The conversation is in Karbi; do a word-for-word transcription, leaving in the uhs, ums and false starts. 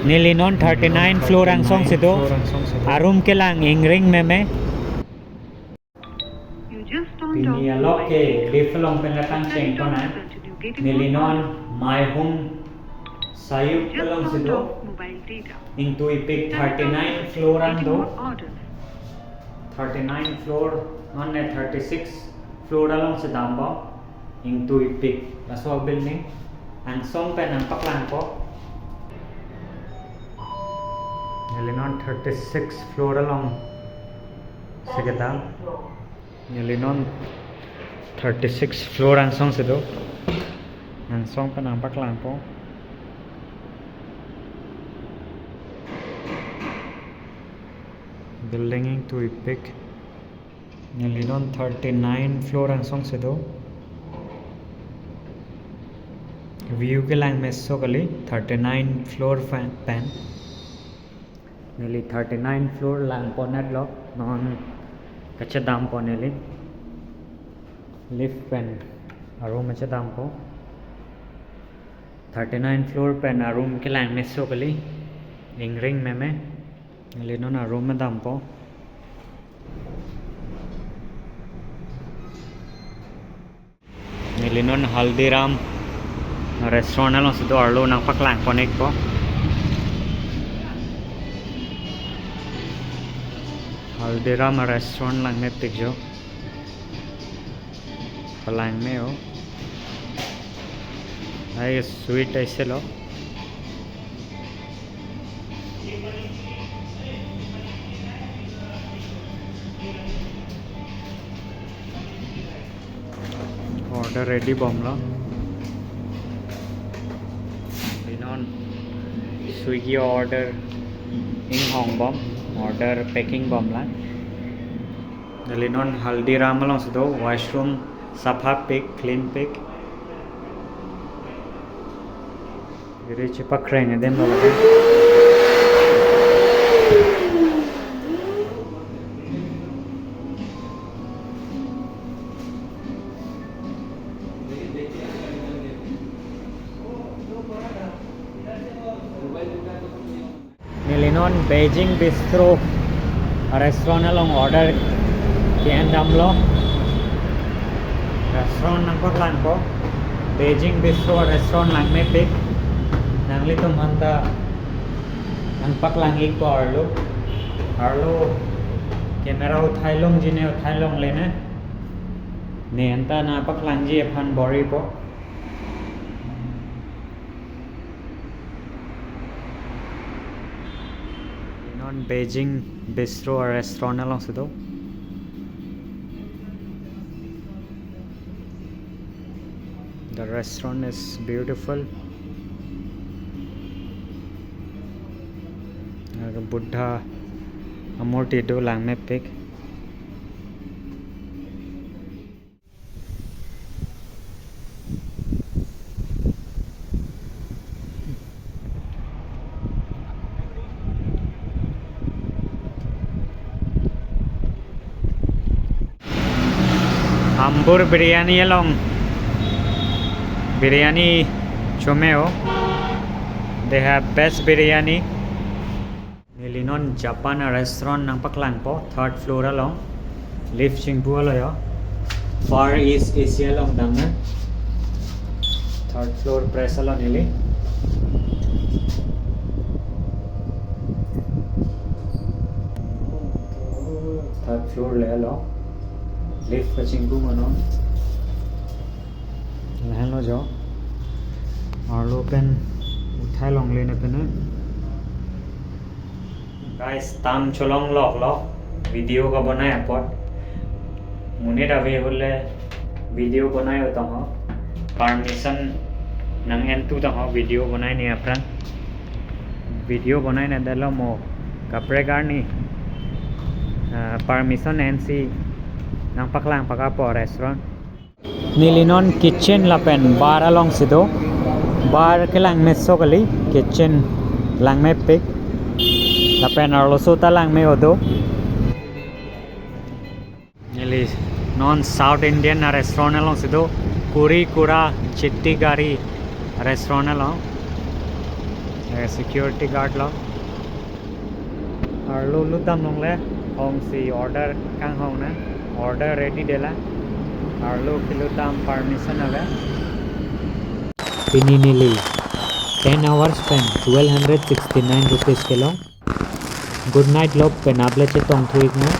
Neli non thirty-nine floor angsong si do. Arum kelang ingring meme. You just turned off. Pini alok ke lift along pen latangcheng pon nang. Neli non My Home Sayup along si do. Ingtuipik thirty-nine floor an do. Thirty-nine floor, non ne thirty-six floor along si dampo. Ingtuipik laso building. Angsong pen nangpaklangpo. Neli non thirty-six floor along si kedam. Neli non thirty-six floor angsong si do. Angsong pen nangpaklangpo. Building ingtuipik. Neli non thirty-nine floor angsong si do. View kelang meso kali, thirty-nine floor fan pen. Neli thirty-nine floor langpon etlo, non kachedampo neli. Lift pen arum kachedampo. Thirty-nine floor pen arum kelang meso kali, ingring meme. Neli non arum dampo. Neli non Haldiram restaurant along si do, arlo nangpaklangpon ikpo. Haldiram restaurant langmepik jo. Palangme-o. Ai sweet aiselo. Order ready bomlo. Neli non Swiggy order inghong bom, order packing bomlang. Neli non Haldiram along si do, washroom saphapik, cleanpik. Iri chepakreng adim lo lagi. Neli non Beijing Bistro restaurant along order ke-en damlo. Restaurant nangpaklangpo. Beijing Bistro restaurant langmepik. Nanglitum aphanta nangpaklang ikpo arlo. Arlo camera uthai longji ne uthai longle ne. Ne anta nangpaklangji aphan bor-ipo. Non Beijing Bistro restaurant along si do. The restaurant is beautiful. Ladak Buddha amurti do langmepik. Ambur Biryani along biryani chome-o. They have best biryani. Neli non Japan a restaurant nangpaklangpo, third floor along. Lift chingpu alo yo. Far East Asia along damnang. Third floor press alo neli. Third floor le alo. Lift kachingpu mano. Lahenlo jo. Arlo pen uthai longle ne pen. Guys, tam cholong loklo video kabonai apot. Monit ave hule video bonai utang ho. Permission nang-entu tang ho video bonaine aphrang. Video bonaine detlo mo kaprek arni, ah, permission ensi nangpaklang pakapo restaurant. Neli non kitchen lapen bar along si do. Bar kelang meso kali, kitchen langmepik. Lapen arloso ta langme-o do. Neli non South Indian a restaurant along si do. Kuri Kura Chitti Gari restaurant along. Eh, security guard lo. Arlo lutdam longle, hongsi order kanghong na. Order ready dela. Arlo kelutdam permission ave. Pini neli ten hours pen twelve hundred sixty-nine rupees kelong. Good night lo pen able chetong thu-ik na.